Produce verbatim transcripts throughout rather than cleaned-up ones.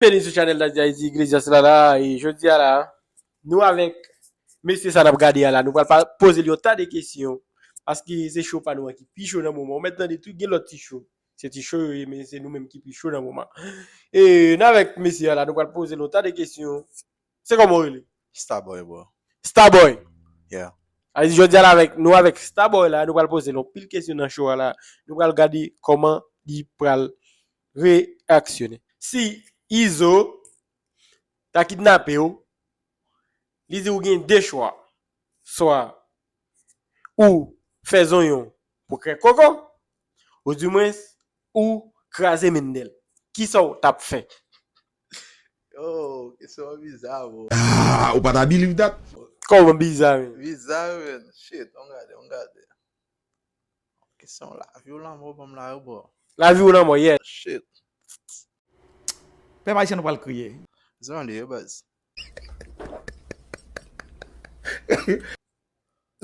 Byenveni sou chanèl Daddy Haiti, Iglesias la la, e jodi a la, nou avèk mesye sa n ap gade a la, nou pral pa- poze l yon ta de kesyon, paske se show pa nou an ki pi cho nan moman. Ou mèt tande tou, gen lòt ti show. Se ti show yo ye, men se nou menm ki pi cho nan moman. E nou avèk mesye a la, nou pral poze l yon ta de kesyon. Se kòman w rele? Starboy, bro. Starboy. Yeah. Sa vle di jodi a la avèk nou avèk Starboy la, nou pral poze l yon pil kesyon nan show a la. Nou pral gade kòman li pral reyaksyone. Si Izo ta kidnape w, li di w gen de chwa. Swa ou fè zonyon pou krèk koko, ou di mwens ou kraze Mendel. Kisa w t ap fè? Yo, kesyon an biza, bro. Ah, ou pa ta believe that? Kòman biza, men? Biza, men. Shit, on gade, on gade. Kesyon lavi ou lanmò, ban m la yo, bro. Lavi ou lanmò, yeah. Shit. Pèp ayisyen nou pral kriye. Zonyon li ye, baz.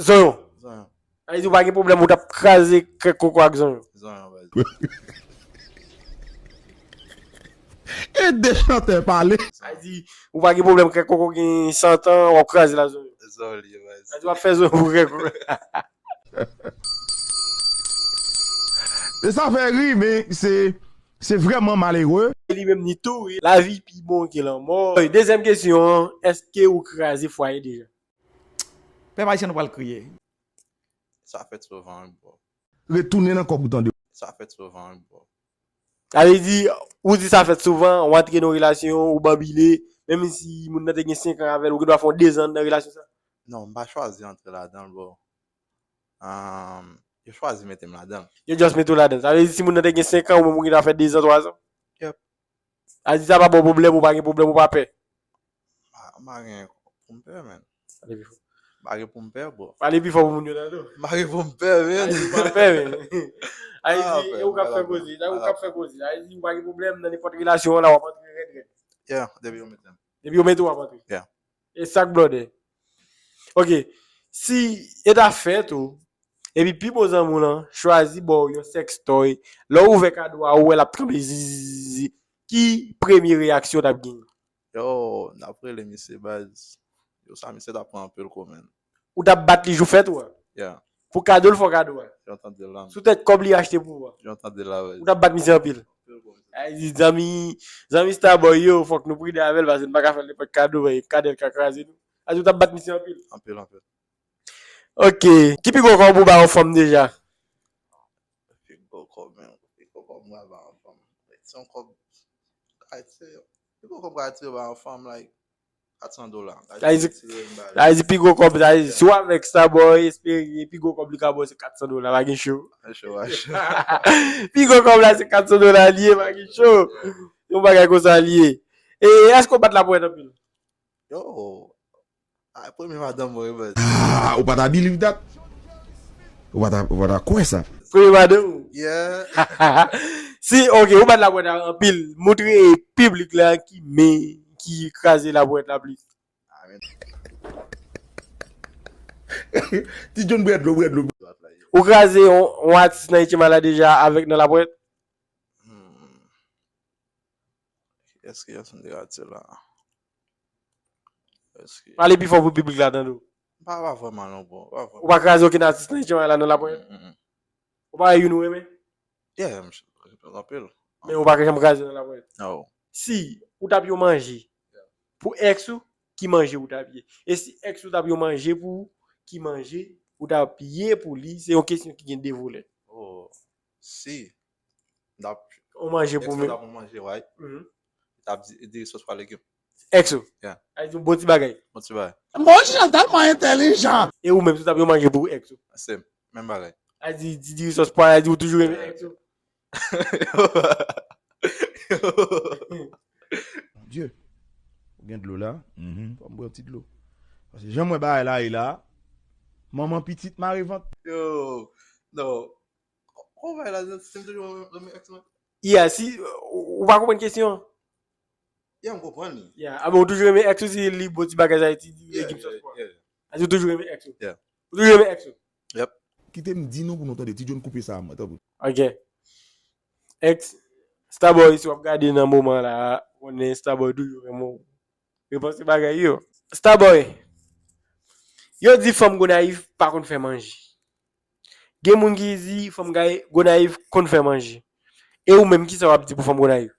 Zonyon. Zonyon. Sa vle di ou pa gen pwoblèm, ou t ap kraze krèk koko ak zonyon. Zonyon, baz. E de chantè pale. Sa vle di ou pa gen pwoblèm, krèk koko gen san tan, w ap kraze l ak zonyon. Zonyon li ye, baz. Sa vle di w ap fè zonyon pou krèk koko. E sa fè ri, men se, se vrèman malere. Li menm ni tou, wi. Lavi pi bon ke lanmò. Dezyèm kesyon an, èske ou kraze fwaye deja? Pèp ayisyen nou pral kriye. Sa fèt souvan, wi, bro. Retounen nan kòb ou tande. Sa fèt souvan, wi, bro. Sa vle di, ou di sa fèt souvan, ou antre nan relasyon, ou banbile, menm si moun nan te gen senk an avè l, ou gen dwa fè yon dezan nan relasyon sa? Non, m pa chwazi antre ladan l, bro. Ahn, yo chwazi mete m ladan l. Yo just mete w ladan l. Sa vle di, si moun nan te gen senk an, ou menm ou gen dwa fè dezan, twazan? Yep. Sa vle di, sa pa ba w pwoblèm, ou pa gen pwoblèm, ou pa pè? M pa, m pa gen pou m pè, man. Pale pi fò. M pa gen pou m pè, bro. Pale pi fò pou moun yo tande w. M pa gen pou m pè, man. Pale pi fò, pè, man. Sa vle di, e ou k ap fè koze, sa ou k ap fè koze. Sa vle di, ou pa gen pwoblèm nan nenpòt relasyon an la, w ap antre rèd, rèd. Yeah, depi yo mete m. Depi yo mete w, w ap antre. Yeah. E sa k blòdè. Ok. Si e ta fèt ou, epi pi bon zanmi w lan chwazi ba w yon sextoy, lè w ouvè kado a, ou wè l ap tranble zizizizi, ki premye reyaksyon w t ap genyen? Yo, n ap rele misye baz. Yo, sa misye t ap pran anpil kou, man. Ou t ap bat li jou fèt ou a? Yeah. Pou kado l fè w kado a? Jan w tande l la. Sou tèt kòb li achte pou ou a? Jan w tande l la, baz. Ou t ap bat misye anpil? Anpil kou, misye. Ay, di zanmi, zanmi Starboy yo, fòk nou pridan avè l, paske n pa ka fè l nenpòt kado, men kado l ka kraze nou. Ay, ou t ap bat misye anpil? Anpil, anpil. Ok. Ki pi gwo kòb ou ba yon fanm deja? Pi gwo kòb, men. Pi gwo kòb mwen ba yon fanm. Se yon kòb. Ay, se, pi gwo kòb mwen ba yon fanm, like, kat san dola. Sa vle di, sa vle di pi gwo kòb, sa vle di, si w avèk Starboy, espere pi gwo kòb li ka ba w se kat san dola, pa gen cho. Pa cho, pa cho. Pi gwo kòb la se kat san dola li ye, pa gen cho. Yon bagay konsa li ye. E èske w bat lapwèt anpil? Yo, a, premye madanm mwen, wi, baz. Ah, ou pa ta believe that? Ou pa ta, ou pa ta kwè sa? Premye madanm ou? Yeah. Si, ok, ou bat lapwèt anpil. Montre piblik la ki men, ki kraze lapwèt la plis. Amen. Ti John bwè dlo, bwè dlo. Ou kraze yon, yon atis nan H M I la deja avèk nan lapwèt? Hmm. Èske, èske m te ka di la? Èske pale pi fò pou piblik la tande w. Pa, pa vrèman non, bro. Pa vrèman. Ou pa kraze okenn atis nan H M I la nan lapwèt? Mm, mm, mm. Ou pa wè youn ou renmen? Yeah, m, m, anpil. Men ou pa janm kraze nan lapwèt? No. Si ou t ap yon manje pou èks ou, ki manje ou t ap ye? E si èks ou t ap yon manje pou ou, ki manje ou t ap ye pou li? Se yon kesyon ki gen de volè. Oh, si. M t ap, yon manje pou mwen. Èks mwen t ap yon manje, right? Mhm. Li t ap di, diri sòs pwa legim. Èks ou? Yeah. Ay, di yon bon ti bagay. Bon ti bagay. Bon, Jean tèlman entèlijan. E ou menm, si w t ap yon manje pou èks ou? Se menm bagay. Ay, di, di diri sòs pwa, ay, di ou toujou renmen èks ou? Mon Dieu. Ou gen dlo la? Mhm. Fò m bwè yon ti dlo. Paske jan m wè bagay la ye la, manman pitit mare vant. Yo, non. Kòman bagay la, si m toujou renmen, renmen èks mwen? Yeah, si, ou, ou pa konprann kesyon an? Yeah, m konprann li. Yeah, a, men ou toujou renmen èks ou si li bon ti bagay sa, ti, ti legim sòs pwa? Yeah, yeah. A, si ou toujou renmen èks ou? Yeah. Ou toujou renmen èks ou? Yep. Kite m di nou pou nou tande, Ti John koupe sa a mwen, tanpri. Ok. Èks, Starboy, si w ap gade nan moman la, konnen Starboy toujou renmen w. Repanse bagay yo. Starboy, yo di fanm Gonayiv pa konn fè manje. Gen moun ki di fanm Gonayiv konn fè manje. E ou menm, kisa w ap di pou fanm Gonayiv?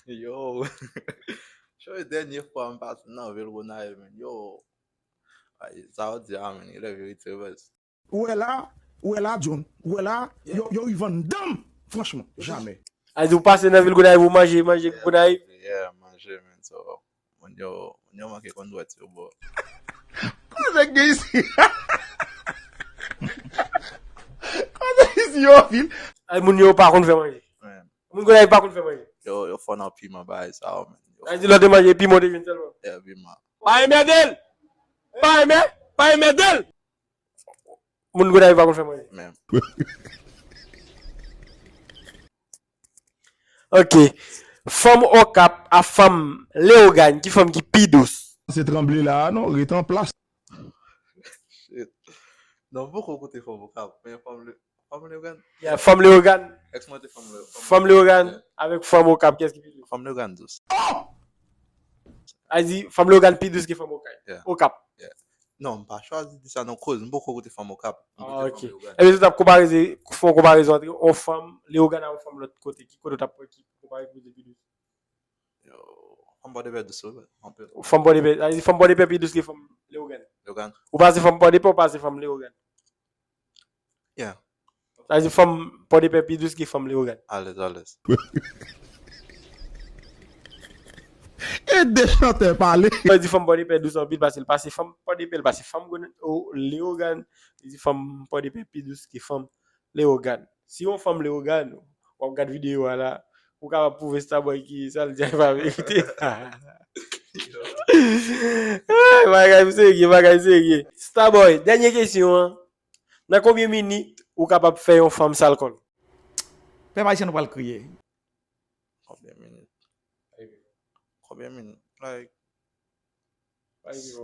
Yo, choy dènye fwa m pase nan vil Gonayiv, men yo, sa w di a, men, e la verite, baz. Ou wè la, ou wè la, John, ou wè la, yo, yo rive anndan m, franchman, jamè. A di ou pase nan vil Gonayiv, ou manje, manje Gonayiv? Yeah, manje, men, so, moun yo, moun yo manke konn dwèt yo, bro. Koze k gen isi? Koze isi yo anpil? Ay, moun yo pa konn fè manje. Moun Gonayiv pa konn fè manje. Yo, yo fò nan piman, bagay sa yo, men. Ay, di lòt te manje piman, te vin sèlman. Yeah, piman. Pa enmède l! Pa enmè, pa enmède l! Moun Gonayiv pa konn fè manje. Men. Ok. Fanm Okap a fanm Leyogàn, ki fanm ki pi dous? Se tranble la, non, ret an plas. Shit. Non, m poko koute fanm Okap, men fanm le, fanm Leyogàn. Yeah, fanm Leyogàn. Èks mwen te fanm Leyogàn. Fanm Leyogàn avèk fanm Okap, kiyès ki pi dous? Fanm Leyogàn dous. A di, fanm Leyogàn pi dous ke fanm Okap. Yeah. Okap. Non, m pa chwazi di sa non, koz m poko koute fanm Okap. M Ah, koute ok. fanm Leyogàn. Ebyen, si w t ap konpare, fè yon konparezon ant yon fanm Leyogàn ak yon fanm lòt kote, ki kote w t ap pran ki konpare kote pi dous? Yo, fanm Pòdepè dous, wi, anpil. Fanm Pòdepè, a di, fanm Pòdepè pi dous ke fanm Leyogàn. Leyogàn. Ou pase fanm Pòdepè, ou pase fanm Leyogàn. Yeah. Sa di fanm Pòdepè pi dous ke fanm Leyogàn. Alèz, alèz. E de chantè pale. Yo di fanm Pòdepè dous anpil, paske l pase fanm Pòdepè, l pase fanm Leyogàn. Li di fanm Pòdepè pi dous ke fanm Leyogàn. Si yon fanm Leyogàn, w ap gad videyo a la, ou kapab pwouve Starboy ki sa l di a pa verite. Ay, bagay serye, bagay serye. Starboy, dènye kesyon an. Nan konbyen minit ou kapab fè yon fanm sal kò l? Pèp ayisyen, nou pral kriye. Konbyen minit? Konbyen minit? Like,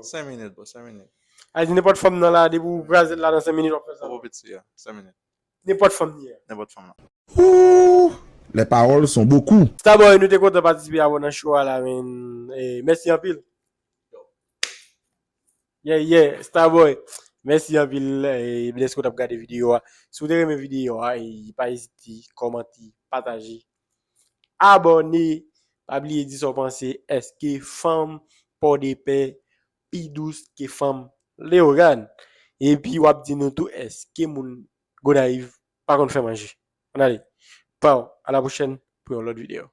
senk minit, bro, senk minit. A di nenpòt fanm nan la, depi ou kraze l la nan senk minit, w ap fè sa. Poko piti, yeah, senk minit. Nenpòt fanm li ye. Nenpòt fanm nan. Ouh, les paroles sont beaucoup. Starboy, nou te kontan patisipe avè w nan show a la, men. Eh, mèsi anpil. Yeah, yeah, Starboy. Mèsi anpil, eh, dèske w t ap gade videyo a. Si w te renmen videyo a, eh, pa ezite kòmante, pataje, abòne. Pa bliye di sa w panse, èske fanm Pòdepè pi dous ke fanm Leyogàn? Epi w ap di nou tou, èske moun Gonayiv pa konn fè manje? Ann ale. Pow, à la prochaine pou yon lòt videyo.